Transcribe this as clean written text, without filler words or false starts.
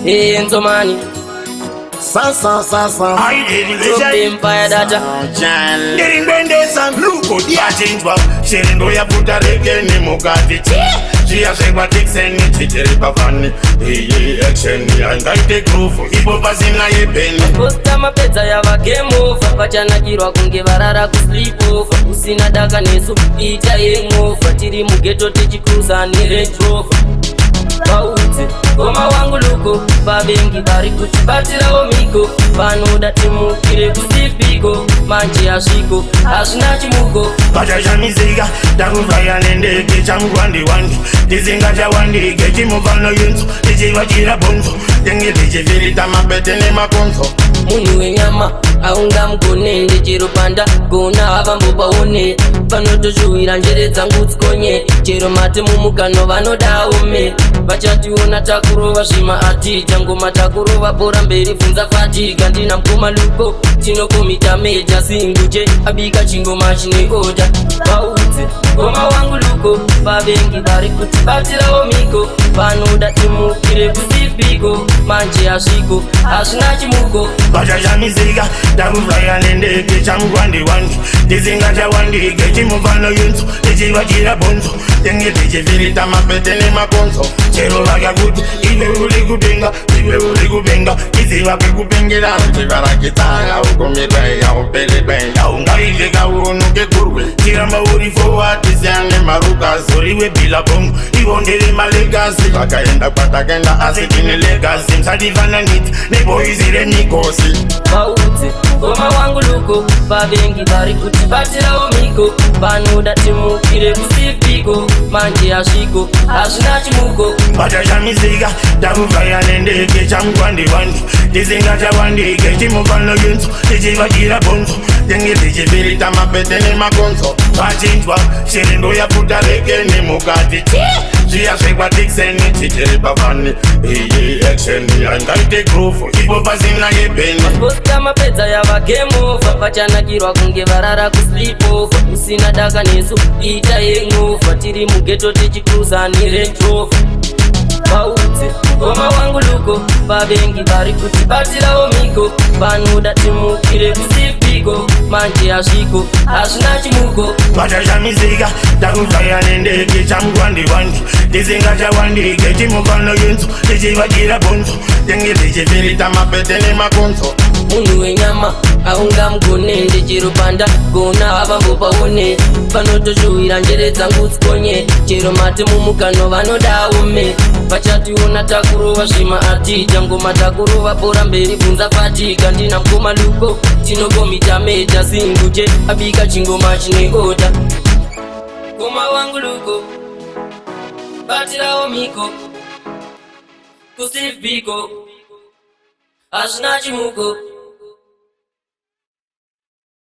Enzo Mani, Sasa sasa. Drop Empire Data. Ndiringwendesa luko diachinjwa shirindo yafuta rekeni mukati zviya zvekwatikiseni chichiri pafani iyi action yangaite groove ipo pasina yepeni. Posta mapedza yava game over, vachanakirwa kunge varara kusleepover. Usina daka nesu, ita hangover. Tiri mughetto tichicruisa neRange Rover. Vaudze ngoma wangu luko, vavengi vari kutibatirawo miko. Vanoda timukire kusipiko, manje hazviko, hazvina chimuko. Vachashamisika takuvhaya nendege changuwandiwandi tisingachawandike chimufano yunzo tichivachira bhonzo tenge tichifirita mapete nemakonzo. Munhu wenyama aungamugone, chero panda gona havambopaone. Vanotoshuwira njere dzangu tsikonye, chero mate mumukano vanodaome. Vachationa takurova zvima atija ngoma, takurova bhora mberi, bvunza fatika. Ndina mukoma Luko, tinokomita meja singuje abika chingoma chine order. Vaudze ngoma wangu Luko, vavengi vari kutibatirawo miko. Vanoda timukire kusipiko, manje hazviko, hazvina chimuko. Vachashamisika takuvhaya nendege changuwandiwandi tisingachawandike chimufano yunzo tichivachira bhonzo tenge tichifirita mapete nemakonzo. Chero vakakuti iwe uri kupenga, iwe uri kupenga, iziva kwekupengera chivarakitaya ukomirweya uperebeya ungaite kauonuke kurwe chiramba uri forward siyane marukasi uriwe bhilabongo ivo ndere malegacy vakaenda kwatakaenda asi tine legacy musatifananidzi neboys remikosi. Vaudze ngoma wangu Luko, vavengi vari kutibatirawo miko. Vanoda timukire kusipiko, manje hazviko, hazvina chimuko. Vachashamisika takuvhaya nendege changuwandiwandi tisingachawandike chimufano yunzo tichivachira bhonzo tenge tichifirita mapete nemakonzo. Vachinjwa shirindo yafuta rekeni mukati zviya zvekwatikiseni chichiri pafani iyi action yangaite groove ipo pasina yepeni. Posta mapedza yava game over, vachanakirwa kunge varara kusleepover. Usina daka nesu, ita hangover. Tiri mughetto tichicruisa neRange Rover. Vaudze ngoma wangu Luko, vavengi vari kutibatirawo miko. Vanoda timukire kusipiko, manje hazviko, hazvina chimuko. Vachashamisika takuvhaya nendege changuwandiwandi tisingachawandike chimufano yunzo tichivachira bhonzo tenge tichifirita mapete nemakonzo. Munhu wenyama aungamugone, chero panda gona havambopaone. Vanotoshuwira njere dzangu tsikonye, chero mate mumukano vanodaome. Vachationa takurova zvima atija ngoma, takurova bhora mberi, bvunza fatika. Ndina mukoma Luko, tinokomita meja singuje abika chingoma chine order. Ngoma wangu Luko, batirawo miko kusivhiko, hazvina chimuko.